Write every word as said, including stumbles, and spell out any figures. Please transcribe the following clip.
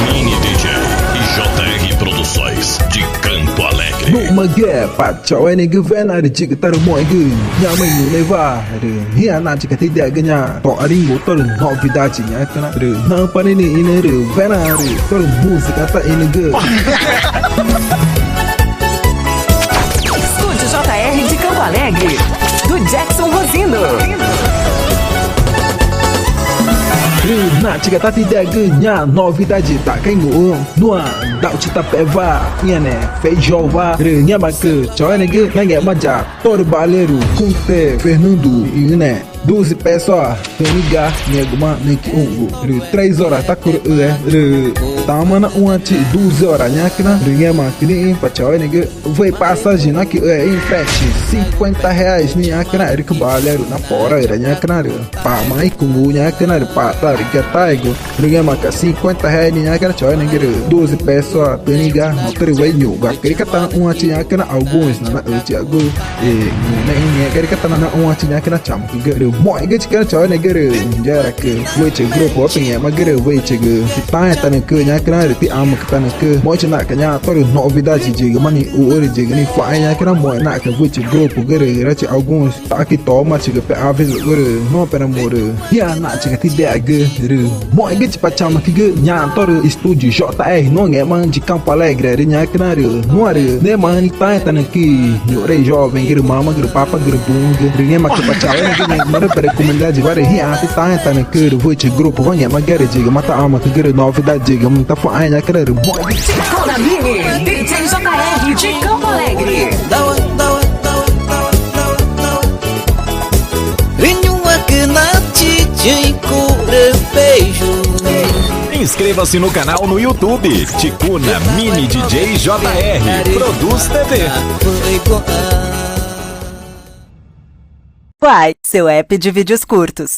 Mini D J e J R Produções de Campo Alegre. Numa ge pa chaueneẽgü wena rü yigü tarümoxẽgü ñoma i ñuxrewa rü ngĩxã nachiga tideagü ñaã toxaringu tórü novidade ñaxü̃cüna rü naxü̃pa nixĩ nixĩ rü wena rü tórü música tá ĩnügü. Estúdio J R de Campo Alegre, do Jackson Rosino. Rü nachiga tá tideagü ñaã novidade taxca̱x inguxü̃ nuã dauchitape̱xewa ĩãne feijowa rü ngẽmaãcü chaueneẽgü ngẽxma ya tórü baleru Cunte Fernando ĩxü̃ne doze pesos tüxü̃ nixĩ ga ngẽxguma nüxü̃ quixũxgu rü três horas tá curüxüe rü tama naxũãchi doze horas ñaxü̃cüna rü ngẽmaãcü nixĩ pa chaueneẽgü wüxi passagem nax quixüe ĩxü̃ frete cinquenta reais nixĩ ñaxü̃cüna erü cü baleru nax poraüra ñaxü̃cüna rü pamaxã icungu ñaxü̃cüna rü pata rü ga taegu rü ngẽmaãcü cinquenta reais nixĩ ñaxü̃cüna chaueneẽgü rü doze pesos tüxü̃ nixĩ ga natürü wüxi ñuxgu. Erü cata naxũãchi ñaxü̃cüna alguns nanaxüchiagu i ngunexü̃ ngẽxguma erü cata naxũãchi ñaxü̃cüna chama rü moxẽgüchicüna chaueneẽgü rü yaraãcü wüxichigü grupo pengẽxmagü rü wüxichigü titaãẽtanücü ñaxü̃cüna rü tixãmücütanücü moxẽchi naxca̱x ñaã tórü novidade yigümaã nixuxü̃ rü yigü nicua̱xẽ ñaxü̃cüna moxẽ naxca̱x wüxichigü grupogü rü irachi alguns taxacü i tomachigü pexaweirügü rü nuã peramu rü ngĩxã nachiga tideagü rü moxẽgüchi pa chamücügü ñaã tórü estúdio J R nuã ngẽxmaxü̃ de Campo Alegre rü ñaxü̃cüna rü nuã rü nemaxü̃ nitaãẽtanücü i ñuxre i jovemgü rü mamagü rü papagü rü buxü̃gü rü ngẽmaãcü pa chaueneẽgü ngẽxgumarüü̃ pera comunidadewa rü ngĩxã titaãẽtanücü rü wüxichigü grupowa ngẽxmagü rü yigümaã taxãmücügü rü novidade yigümaã tacua̱xãẽ ñaxü̃cüna rü moxẽ. Chicona Mini, D J J R de Campo Alegre. Inscreva-se no canal no YouTube, Ticuna Mini D J J R, Produz T V. Quai, seu app de vídeos curtos.